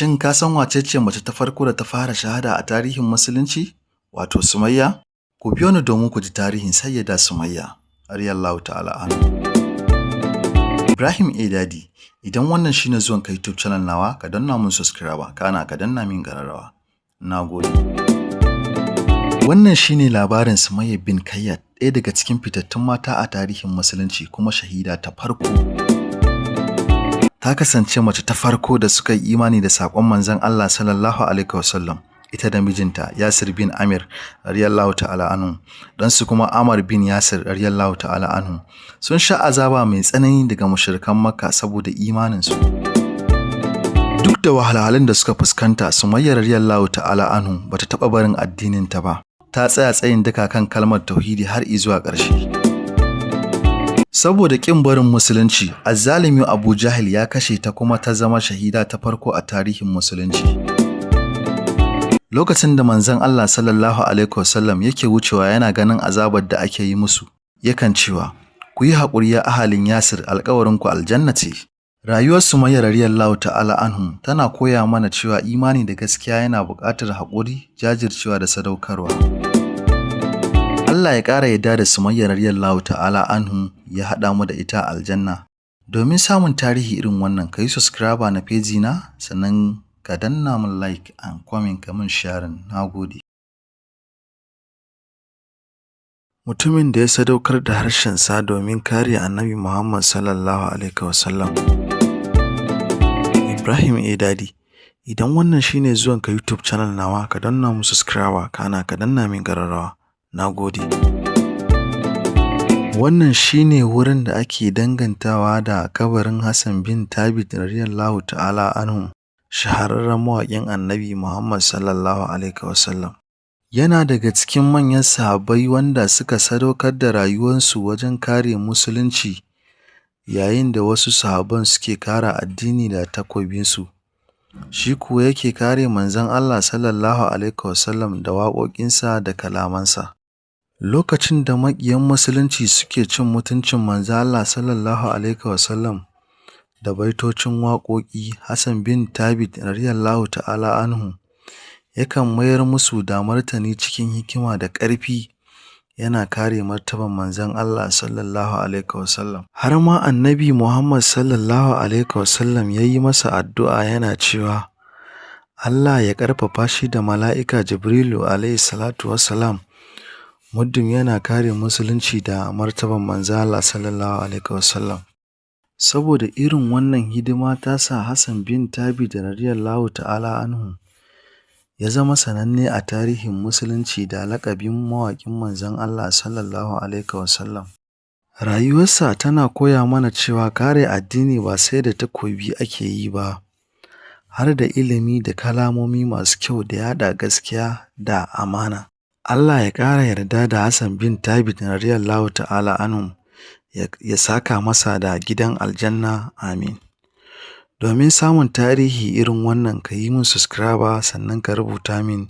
Shin ka san wace ce mace ta farko da ta fara shahada a tarihin Musulunci, wato Sumayya? Ku biyo ni domin ku ji tarihin Sayyada Sumayya, radiyallahu ta'ala anha. Ibrahim A. Dadi, idan wannan shine zuwan ka YouTube channel nawa, ka danna mun subscribe, kana ka danna min ƙararrawa. Na gode. Wannan shine labarin Sumayya bin Khayyat, ɗaya daga cikin fitattun mata a tarihin Musulunci kuma shahida ta farko. Ta kasance mace ta farko da suka yi imani da saƙon manzon Allah sallallahu alaihi wasallam, ita da mijinta Yasir bin Amir radiyallahu ta'ala anhu, ɗansu kuma Amar bin Yasir radiyallahu ta'ala anhu. Sun sha azaba mai tsanani daga mushrikan Makka saboda imaninsu. Duk da wahalhalun da suka fuskanta, Sumayya radiyallahu ta'ala anhu bata taɓa barin addininta ba. Ta tsaya tsayin daka kan kalmar tauhidi har izuwa ƙarshe. Saboda ƙin barin Musulunci, azzalumi Abu Jahil ya kashe ta kuma ta zama shahida ta farko a tarihin Musulunci. Lokacin da manzon Allah sallallahu alaihi wasallam yake wucewa yana ganin azabar da ake yi musu, yakan cewa, "Ku yi haƙuri ya ahalin Yasir, alƙawarinku aljanna ce." Rayuwar Sumayya radiyallahu ta'ala anhu tana koya mana cewa imani da gaskiya yana buƙatar haƙuri, jajircewa da sadaukarwa. Allah ya ƙara yarda da Sumayya radiyallahu ta'ala anhu ya haɗa mu da ita a aljanna. Domin samun tarihi irin wannan, ka yi subscribe na feji na, sannan ka danna mun like and comment, ka mun sharing. Na gode. Mutumin da ya sadaukar da harshensa domin kare Annabi Muhammad sallallahu alaihi wasallam. Ibrahim A. Dadi, idan wannan shine zuwan ka YouTube channel nawa, ka danna mun subscribe, kana ka danna min ƙararrawa. Na gode. Wannan shine wurin da ake dangantawa da kabarin Hassan bin Thabit radiyallahu ta'ala anhu, shahararren mawaƙin Annabi Muhammad sallallahu alaihi wasallam. Yana daga cikin manyan sahabbai wanda suka sadaukar da rayuwarsu wajen kare Musulunci, yayin da wasu sahabban suke kare addini da takobinsu, shi kuwa yake kare manzon Allah sallallahu alaihi wasallam da waƙoƙinsa da kalamansa. Lokacin da maƙiyan Musulunci suke cin mutuncin manzon Allah sallallahu alaihi wasallam da baitocin waƙoƙi, Hassan bin Thabit radiyallahu ta'ala anhu yakan mayar musu da martani cikin hikima da ƙarfi, yana kare martaban manzon Allah sallallahu alaihi wasallam. Har ma Annabi Muhammad sallallahu alaihi wasallam ya yi masa addu'a yana cewa Allah ya ƙarfafa shi da mala'ika Jibrilu alaihi salatu wassalam, muddin yana kare Musulunci da martaban manzon Allah sallallahu alaihi wasallam. Saboda irin wannan hidima ta sa Hassan bin Thabit radiyallahu ta'ala anhu ya zama sananne a tarihin Musulunci da laƙabin mawaƙin manzon Allah sallallahu alaihi wasallam. Rayuwarsa tana koya mana cewa kare addini ba sai da takobi ake yi ba, har da ilimi da kalamomi masu kyau da yaɗa gaskiya da amana. Allah ya ƙara yarda da Hassan bin Thabit radiyallahu ta'ala anhu, ya saka masa da gidan aljanna, amin. Domin samun tarihi irin wannan, ka yi min subscribe, sannan ka rubuta min.